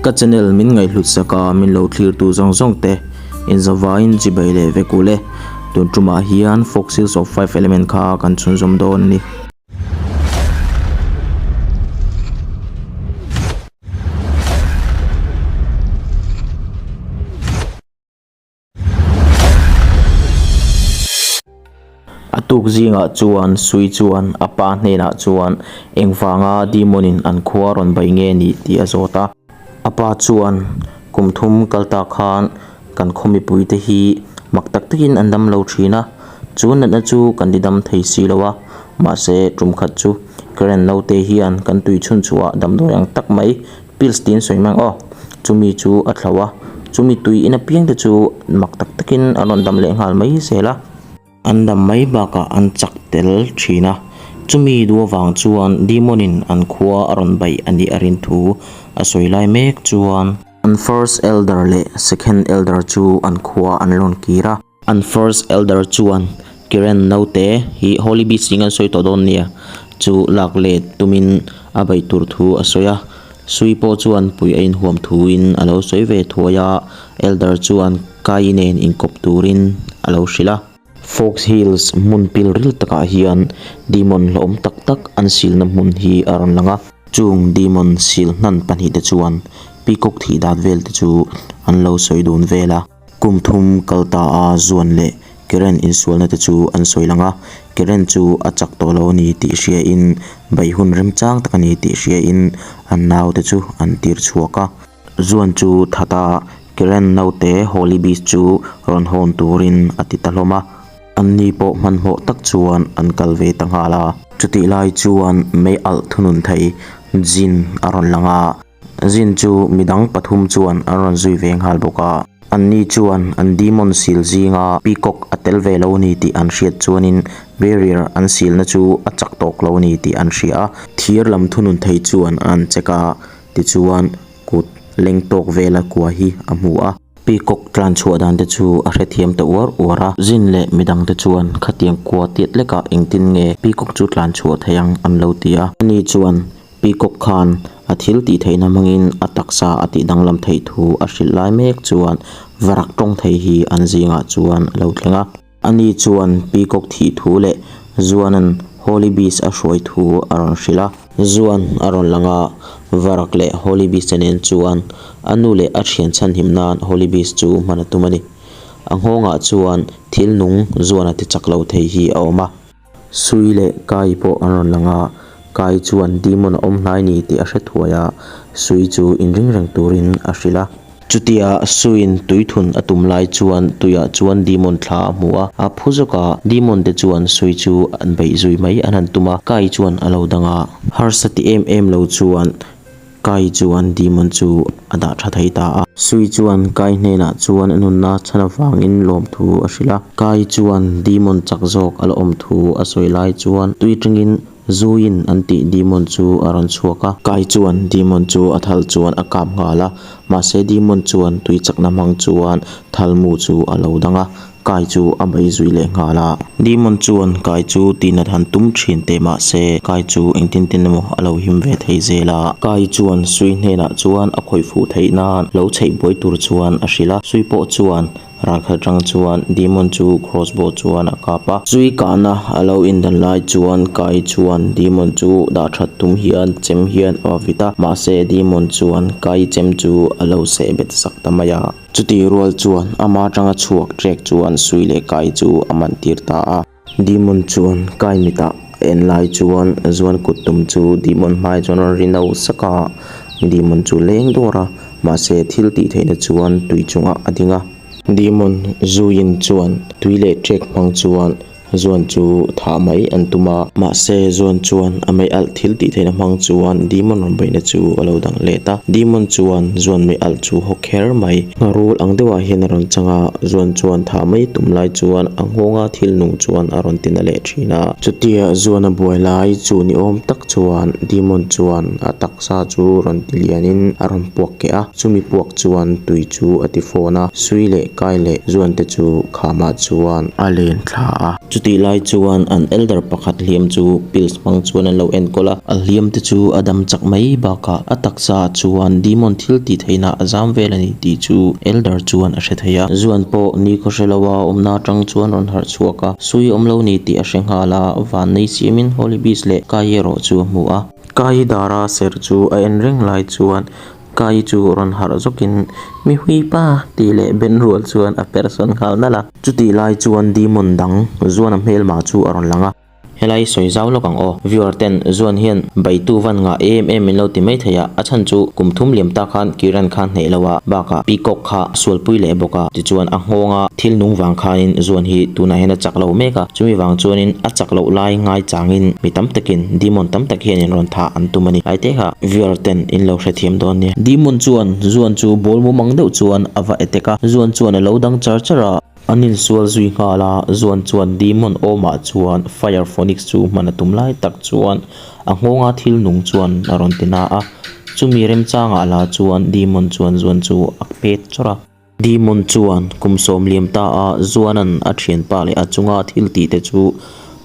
Ka channel min ngaihhlut sak a min lo thlir tu zawng zawng te inzavaiin chibai leh vek ule. Tun tumah hian Foxes of Five Element kha kan chhunzawm dawn a ni. A tuk zingah chuan Sui chuan a pa hnenah chuan engvanga Demon in an khua rawn bai nge ni tih a zawt a. A pa chuan kum thum kal ta khan kan khaw mipui te hi mak tak takin an dam lo thin a, chu natna chu kan ti dam thei si lo a, mahse tum khat chu Karen naute hian kan tui chhun chhuah damdawi ang tak mai Pills tiin sawi mang aw. Chumi chu a thlo a, chumi tui in apiang te chu mak tak takin an rawn dam leh nghal mai zel a. An dam mai bakah an chak tel thin a, chumi duh avang chuan Demon in an khua a rawn baih a nih a rin thu a sawi lai mek chuan. An First Elder leh Second Elder chu an khua an rawn kir a. An First Elder chuan Kiren naute hi Holy Beast tiin kan sawi tawh dawn nia chu lak let tumin a beih tur thu a sawi a. Sui pawh chuan pui a inhuam thuin a lo sawi ve thuai a, Elder chuan Kai nen inkawp turin a lo hrilh a. Fox Hills hmun pil ril takah hian Demon hlauhawm tak tak an silna hmun hi a rawn lang a. Chung Demon sil hnan pahnihte chuan Peacock thih dan vel te chu an lo sawi dun vel a. Kum thum kal ta a Zuan leh Karen insualna te chu an sawi lang a, Karen chu a chak tawh lo a ni tih hriain beih hun remchang tak a ni tih hriain an naute chu an tir chhuak a. Zuan chu that a, Karen naute Holy Beast chu rawn hawn turin a ti ta hlawm a. Anni pawh hmanhmawh tak chuan an kal ve ta nghal a. Chutih lai chuan mei alh thunun thei Jin a rawn lang a. Zin chu midang pathum chuan an rawn zui ve nghal bawk a. Anni chuan an demon sil zinga peacock a tel ve lo ni tih an hriat chuanin barrier an silna chu a chak tawk lo ni tih an hria a. Thir lam thunun thei chuan an check a, tichuan kut leng tawk vela kua hi a hmu a. Peacock tlan chhuah dan te chu a hrethiam ta uar uar a. Zin leh midang te chuan khatiang kua tiat lekah engtin nge peacock chu tlan chhuah thei ang an lo ti a. Ani chuan Peacock khan a thil tih theihna hmangin a taksa a tih danglam theih thu a hrilh lai mek chuan varak tawng thei hi an zingah chuan a lo thleng a. Ani chuan Peacock thih thu leh Zuanan Holy Beast a hruai thu a rawn hrilh a. Zuan a rawn lang a, varak leh Holy Beast te nen chuan a nu leh a thian chhanhim nan Holy Beast chu hman a tum a ni. A nghawngah chuan thil nung Zuana ti chak lo thei hi a awm a. Sui leh Kai pawh an rawn lang a, Kai chuan Demon a awm hnai ni tih a hre thuai a, Sui chu inring reng turin a hrilh a. Chutia Suiin tui thun a tum lai chuan tuiah chuan Demon thla a hmu a, a phu zawk a, Demon te chuan Sui chu an beih zui mai an han tum a, Kai chuan a lo dang a. Harsa ti em em lo chuan Kai chuan Demon chu a dah tha thei ta a. Sui chuan Kai hnenah chuan a nunna chhan avangin lawmthu a hrilh a. Kai chuan Demon chak zawk a la awm thu a sawi lai chuan tui tangin Zuiin an tih Demon chu a rawn chhuak a. Kai chuan Demon chu a thal chuan a kap nghal a, mahse Demon chuan tui chakna hmang chuan thal mu chu a lo dang a. Kai chu a bei zui leh nghal a. Demon chuan Kai chu tihnat han tum thin teh mah se Kai chu engtin tin emaw a lo him ve thei zel a. Kai chuan Sui hnenah chuan a khawih fuh theih nan lo chheih buai tur chuan a hrilh a. Sui pawh chuan ralkhat atang chuan Demon chu crossbow chuan a kap a. Sui kahna a lo indan lai chuan Kai chuan Demon chu dah that tum hian chem hian a va vit a. Mahse Demon chuan Kai chem chu a lo seh bet sak ta mai a. Chutih rual chuan ama atanga chhuak trek chuan sui leh kai chu a man tir ta a. Demon chuan kai mitah a en lai chuan zuan kut tum chu Demon hmai chuan a rawn ri no sak a, Demon chu leng dawr a, mahse thil tih theihna chuan tui chungah a ding a. Demon zuiin chuan tui leh trek hmang chuan Zuan chu thah mai an tum a. Mahse, Zuan chuan a mei alh thil tih theihna hmang chuan Demon rawn beihna chu a lo dang let a. Demon chuan Zuan mei alh chu haw kher mai. Ngharul ang deuhah hian a rawn chang a, Zuan chuan thah mai tum lai chuan a nghawnga thil nung chuan a rawn tina leh thin a. Chutia Zuan a buai lai chu ni awm tak chuan Demon chuan a taksa chu rawn ti lianin a rawn puak keh a. Chumi puak chuan tui chu a ti fawn a, Sui leh Kai leh Zuan te chu khamah chuan a len thla a. Chutih lai chuan an elder pakhat hliam chu pills hmang chuan an lo enkawl a. A hliam te chu a dam chak mai bakah a taksa ah chuan demon thil tih theihna a zam vel a ni tih chu elder chuan a hre thei a. Zuan pawh nikhaw hre lo a awmna atang chuan rawn harh chhuak a, sui awm lo ni tih a hre nghal a, vannei siamin Holy Beast leh Kai erawh chu a hmu a. Kai dara ser chu a en reng lai chuan Kai chu rawn harh zawkin Mi hui pa tih leh ben rual chuan a per sawn nghal nalh a. Chutih lai chuan demon dang Zuana hmelma chu a rawn lang a. Helai sawi zau lawk ang aw. Viewer ten Zuan hian baitu van ngah em em min lo ti mai thei a, a chhan chu kum thum liam tak khan Kiran kha hneih lo a, bakah Peacock kha sualpui leh bawk a, tichuan a nghawnga thil nung vang khanin Zuan hi tunah hian a chak lo mek a, chumi vang chuanin a chak loh lai ngai changin mi tam takin Demon tam tak hianin rawn thah an tum a ni. Aite kha viewer ten in lo hrethiam dawn nia. Demon chuan Zuan chu ball mumang deuh chuan a va attack a, Zuan chuan a lo dang char char a. An insual zui nghal a, Zuan chuan Demon awmah chuan Fire Phoenix chu hman a tum lai tak chuan a nghawnga thil nung chuan a rawn ti na a, chumi remchangah la chuan Demon chuan Zuan chu a pet chawrh a. Demon chuan kum sawm liam ta a Zuanan a thianpa leh a chunga thil tih te chu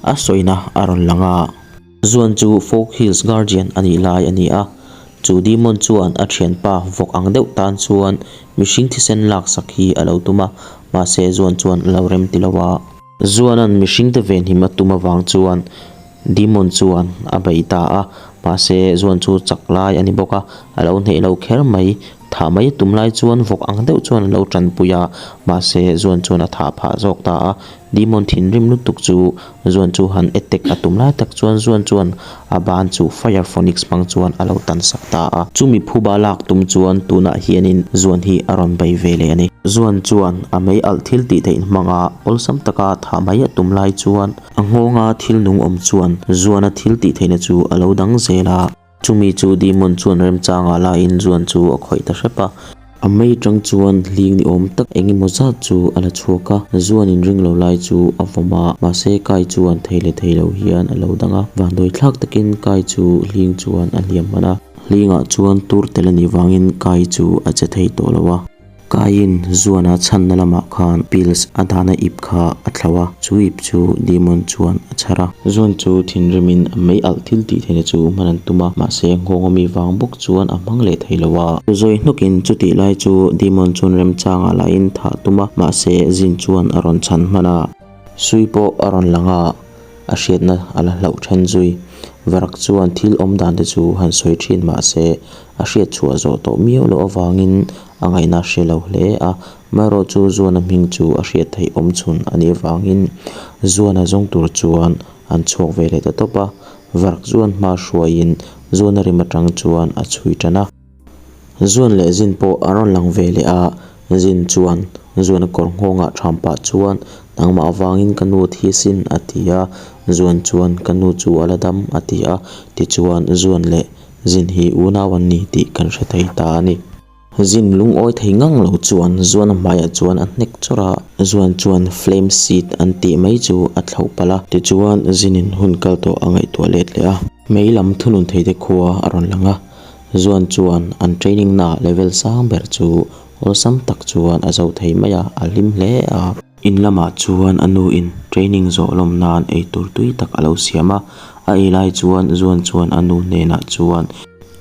a sawina a rawn lang a. Zuan chu Folk Hills Guardian a nih lai a ni a, chu Demon chuan a thianpa vawk ang deuh tan chuan mihring thisen laksak hi a lo tum a, mahse Zuan chuan a lo rem ti lo a. Zuanan mihringte venhim a tum avang chuan Demon chuan a bei ta a, mahse Zuan chu chak lai a ni bawk a, a lo hneh lo kher mai. Thah mai a tum lai chuan vawk ang deuh chuan a lo tanpui a, mahse Zuan chuan a thah phah zawk ta a. Demon thinrim lutuk chu Zuan chu han attack a tum lai tak chuan Zuan chuan a ban chu Fire Phoenix hmang chuan a lo tan sak ta a. Chumi phuba lak tum chuan tunah hianin Zuan hi a rawn bei ve leh a ni. Zuan chuan a mei alh thil tih theih hmanga awlsam taka thah mai a tum lai chuan a nghawnga thil nung awm chuan Zuana thil tih theihna chu a lo dang zel a. Chumi chu Demon chuan remchangah laiin Zuan chu a khawih ta hrep a. A mei atang chuan hling ni awm tak eng emaw zat chu a la chhuak a, Zuan in ring lo lai chu a vawm a, mahse Kai chuan thei leh thei lo hian a lo dang a. Vanduai thlak takin Kai chu hling chuan a hliam hman a. Hlingah chuan tur tel a nih vangin Kai chu a che thei tawh lo a. Kaiin Zuana chhanna lamah khan pills a dahna ip kha a thlauh a, chu ip chu Demon chuan a chhar a. Zuan chu thinrimin a mei alh thil tih theihna chu hman an tum a, mahse nghawng ami vang bawk chuan a hmang leh thei lo a. Zawi hnawkin chutih lai chu Demon chuan remchangah lahin thah a tum a, mahse Zin chuan a rawn chhan hman a. Sui pawh a rawn lang a, a hriatna a la hlauh then zui. Varak chuan thil awm dan te chu han sawi thin mahse a hriat chhuah zawh tawh miau loh avangin a ngaihna a hre lo hle a. Amaherawh chu Zuana hming chu a hriat theih awm chhun a nih avangin Zuana zawng tur chuan an chhuak ve leh ta tawp a. Varak chuan hma hruaiin Zuana rim atang chuan a chhui tan a. Zuan leh Zin pawh a rawn lang ve leh a, Zin chuan Zuan a kawr nghawngah ṭham pah chuan, Nangmah avangin ka nu thi sin a ti a, Zuan chuan Ka nu chu a la dam a ti a, tichuan Zuan leh Zin hi unau an ni tih kan hre thei ta a ni. Zin lungawi thei ngang lo chuan Zuan a hmaiah chuan a hnek chawrh a, Zuan chuan flame seed an tih mai chu a thlauh palh a, tichuan Zinin hun kal tawh a ngaihtuah let leh a. Mei lam thunun theite khua a rawn lang a. Zuan chuan an training na level sang ber chu awlsam tak chuan a zo thei mai a, a hlim hle a. In lamah chuan a nu in training zawh lawm nan eitur tui tak a lo siam a, a ei lai chuan Zuan chuan a nu hnenah chuan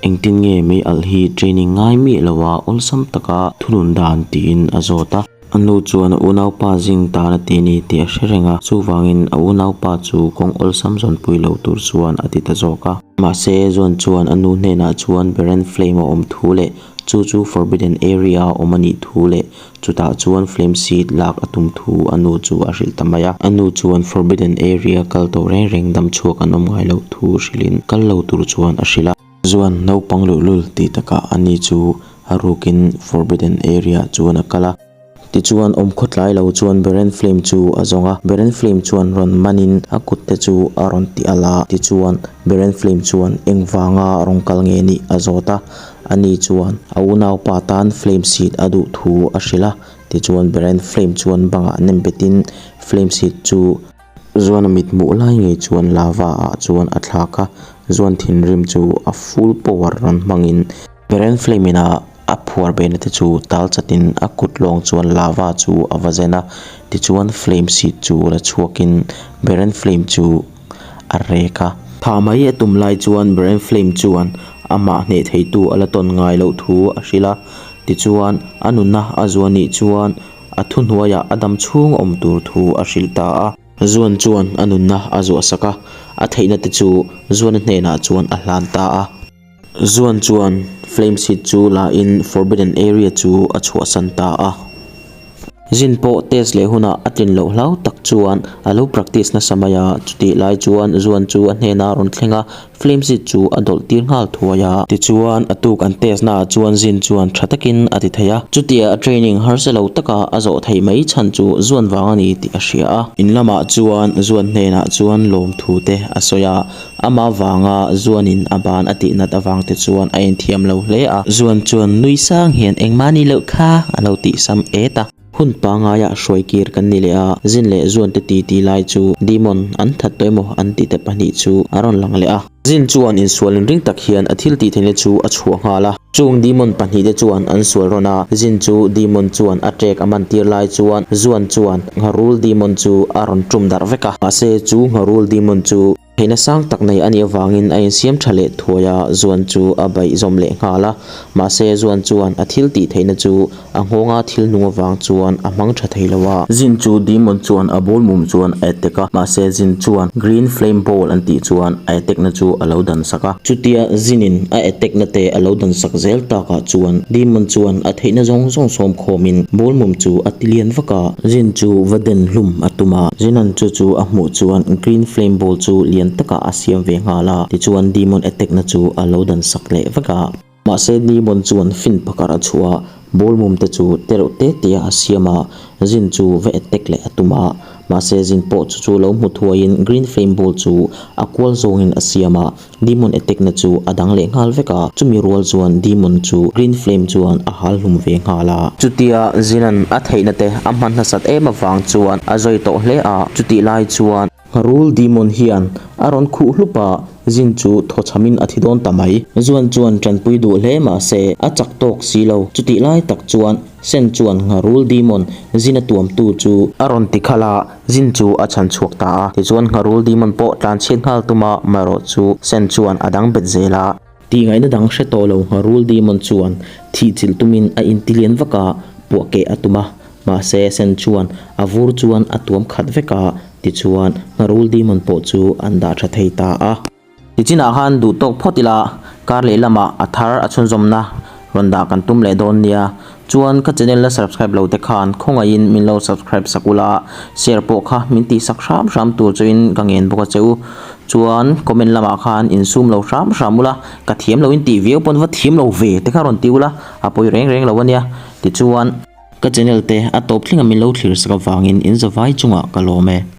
engtin nge mei alh hi training ngai miah lo a awlsam taka thunun dan tiin a zawt a. A nu chuan a unaupa zing tan a ti a ni tih a hre reng a, chuvangin a unaupa chu kawng awlsam zawnpui lo tur chuan a ti ta zawk a. Mahse, Zuan chuan a nu hnenah chuan Barren Flame a awm thu leh chu chu Forbidden Area a awm a nih thu leh chutah chuan Flame Seed lak a tum thu a nu chu a hrilh ta mai a. A nu chuan Forbidden Area kal tawh reng reng dam chhuak an awm ngai loh thu hrilhin kal lo tur chuan a hrilh a. Zuan naupang luhlul tih takah a ni chu a rukin Forbidden Area chuan a kal a. Tichuan awm khawtlai lo chuan Barren Flame chu a zawng a, Barren Flame chuan rawn manin a kut te chu a rawn ti alh a, tichuan Barren Flame chuan engvanga rawn kal nge nih a zawt a, ani chuan a unaupa tan Flame Seed a duh thu a hrilh a, tichuan Barren Flame chuan bangah nem betin Flame Seed chu Zuan a mit hmuh lai ngei chuan lava ah chuan a thlak a, Zuan thinrim chu a full power rawn hmangin Barren Flame in a. A phuar behna te chu tal chatin a kut lawng chuan lava chu a va zen a tichuan flame seed chu la chhuakin barren flame chu a rek a. Thah mai a tum lai chuan barren flame chuan amah hneh theitu a la tawn ngai loh thu a hrilh a, tichuan a nunna a zuah nih chuan a thuhnuaiah a dam chhung a awm tur thu a hrilh ta a. Zuan chuan a nunna a zuah sak a, a theihna te chu Zuana hnenah chuan a hlan ta a. Zuan chuan flame seed chu la in forbidden area chu a chhuahsan ta a. Zin pawh test leh hunah a tlin loh hlau tak chuan a lo practice nasa mai a, chutih lai chuan Zuan chu a hnenah a rawn thleng a, Flame seed chu a dawlh tir nghal thuai a. Tichuan, a tuk an test naah chuan Zin chuan tha takin a ti thei a. Chutia a training harsa lo taka a zawh theih mai chhan chu Zuan vang a ni tih a hria a. In lamah chuan Zuan hnenah chuan lawmthu te a sawi a. Amah vanga Zuanin a ban a tih nat avang te chuan a inthiam lo hle a. Zuan chuan nui sang hian engmah ni loh kha a lo tih sam et a. Hun pangaiah hruai kir kan ni leh a, Zin leh Zuan te titi lai chu Demon an that tawh emaw an tih te pahnih chu a rawn lang leh a. Zin chuan insual inring tak hian a thil tih theihna chu a chhuah nghal a. Chung Demon pahnih te chuan an sual rawn a, Zin chu Demon chuan a ṭek a man tir lai chuan Zuan chuan Ngharul Demon chu a rawn ṭum darh vek a. Mahse chu Ngharul Demon chu Theihna sang tak nei a nih avangin a insiam tha leh thuai a, Zuan chu a baih zawm leh nghal a. Mahse, Zuan chuan a thil tih theihna chu a nghawnga thil nung avang chuan a hmang tha thei lo a. Zin chu Demon chuan a ball mum chuan a attack a, mahse Zin chuan Green Flame Ball an tih chuan a attack na chu a lo dan sak a. Chutia Zinin a attack na te a lo dan sak zel takah chuan Demon chuan a theihna zawng zawng sawm khawmin ball mum chu a ti lian vak a. Zin chu va den hlum a tum a, Zinan chu chu a hmuh chuan Green Flame Ball chu lian takah a siam ve nghal a, tichuan Demon attack na chu a lo dan sak leh vek a. Mahse Demon chuan fin pakar a chhuah a, ball mum te chu te reuh te te a siam a, Zin chu va attack leh a tum a. Mahse Zin pawh chu chu lo hmu thuaiin Green Flame Ball chu a kual zawngin a siam a, Demon attack na chu a dang leh nghal vek a, chumi rual chuan Demon chu Green Flame chuan a hal hlum ve nghal a. Chutia Zinan a theihna te a hman hmasat em avang chuan a zawi tawh hle a, chutih lai chuan. Ngharul Demon hian a rawn khuh hlup a, Zin chu thaw chhamin a thi dawn ta mai. Zuan chuan tanpui duh hle mah se a chak tawk si lo, chutih lai tak chuan Sen chuan Ngharul Demon Zin a tuamtu chu a rawn ti khalh a, Zin chu a chhan chhuak ta a, tichuan Ngharul Demon pawh tlan chhiat nghal tum a, marawh chu Sen chuan a dang bet zel a. Tihngaihna dang hre tawh lo Ngharul Demon chuan thih chilh tumin a inti lian vak a, puah keh a tum a, mahse Sen chuan a vur chuan a tuam khat vek a, tichuan Ngharul Demon pawh chu an dah tha thei ta a. Tichinah khan duh tawk phawt ila, kar leh lamah a thar a chhunzawmna rawn dah kan tum leh dawn nia. Chuan ka channel la subscribe lo te khan khawngaihin min lo subscribe sak ula, share pawh kha min tih sak hram hram tur chuin ka ngen bawk a che u. Chuan comment lamah khan insum lo hram hram ula, ka thiam lo in tih viau pawn va thiam lo ve te kha rawn ti ula, a pawi reng reng lo a nia. Tichuan. Ka channel te a tawp thleng a min lo thlir sak avangin in zavai chungah ka lawm e.